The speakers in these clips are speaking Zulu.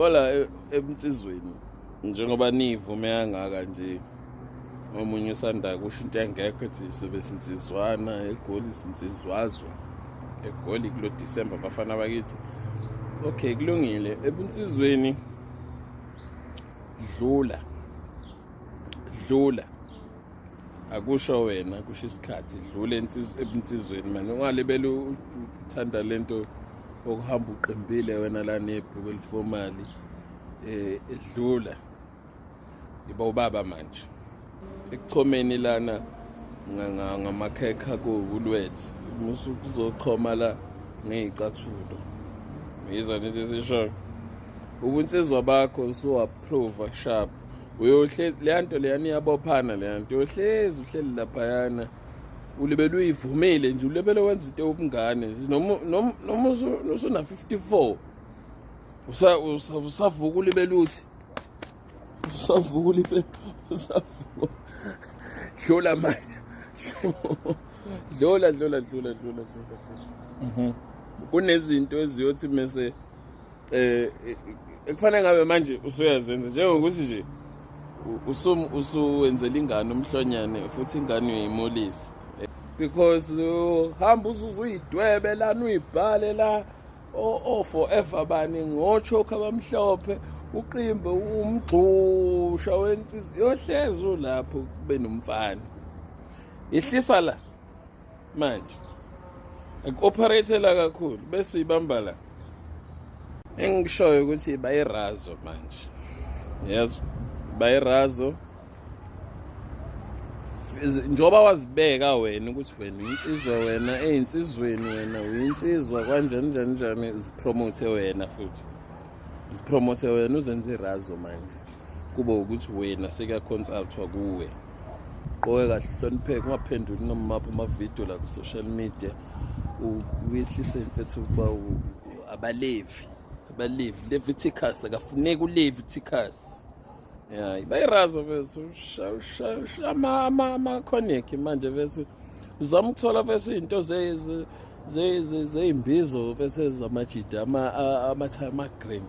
Hola ebunsizweni, njengoba nivume kangaka nje, omunye usanda kusho into engekho, ethi sobe sinsizwana eGoli, sinsizwazwa eGoli kulo December, bafana bakithi. Okay, kulungile. Ebunsizweni dlula, dlula, akusho wena, kusho isikhathi. Dlula ebunsizweni manje, ungalibeli uthanda lento okuhamba uqimbile wena la nebhuku eli-formal. Edlula, iba ubaba manje ekuchomeni lana ngamakhekha ko-Woolworths, uzochoma la ngey'cathulo. Yizwa nje esishoyo, ubunsizwa bakho usuwa-prova sharp. Uyohlezi leya nto leyana iyabophana, leya nto uyohlezi uhleli laphayana, ulibele uyivumile nje, ulibele wenza into yobungane noma usuna 54, usavuka ulibele uthi usavuka ulibele usavuka. Dlula manje, dlula, dlula, dlula, dlula, dlula. Kunezinto eziyothi mese ekufanele ngabe manje usuyazenza, njengokuthi nje usuwenzela ingane umhlonyane, futhi ingane uyayimolisa, because hamba uzuze uyidwebe lana, uyibhale la o forever bani ngochokha abamhlophe, uqimbe umgxusha wensizwa, yohlezi ulapho kube nomfana. Ihlisa la manje, aku-operate kakhulu, bese uyibamba la. Engishoyo ukuthi bayirazo manje, yezwa, bayirazo njengoba wazibeka wena ukuthi wena uyinsizwa, wena eyinsizweni, wena uyinsizwa kanjani njani njani. Zi-promote wena futhi, zi-promote wena, uzenze irazo manje, kube ukuthi wena sekuya-consultwa kuwe. Gqoke kahle, hlonipheke, ungaphenduli noma maphi amavidiyo la ku-social media. Uyehlise mfethu ukuba abalevi, abalevi, Leviticus akafuneki, uLeviticus ya bayirazo. Bese ama-conic manje, bese uzama ukuthola bese iy'nto zey'mbizo, bese zamajida ama-grand,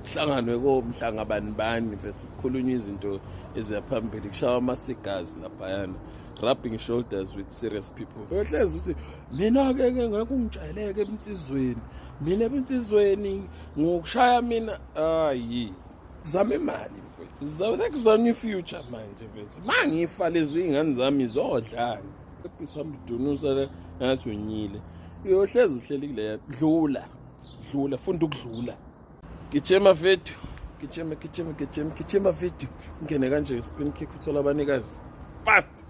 kuhlanganwe komhlanga bani bani mfethu, kukhulunywa izinto eziyaphambili, kushawa amasigazi laphayana, rubbing shoulders with serious people. Uyohlezi uthi mina-ke ke ngeke ungitsheleke ebunsizweni, mina ebunsizweni ngokushaya mina. Ayi, zama imali mfethu, sekuzama i-future manje mfethu. Ma ngifa, lezi iy'ngane zami zodlani? Uhamba udunusa ngathi unyile, uyohlezi uhleli kuleya. Dlula, dlula, funda ukudlula. Gijima fethu, gijima, gijima, gijima, gijima fethu, ungene kanje spin kick, uthola abanikazi fast.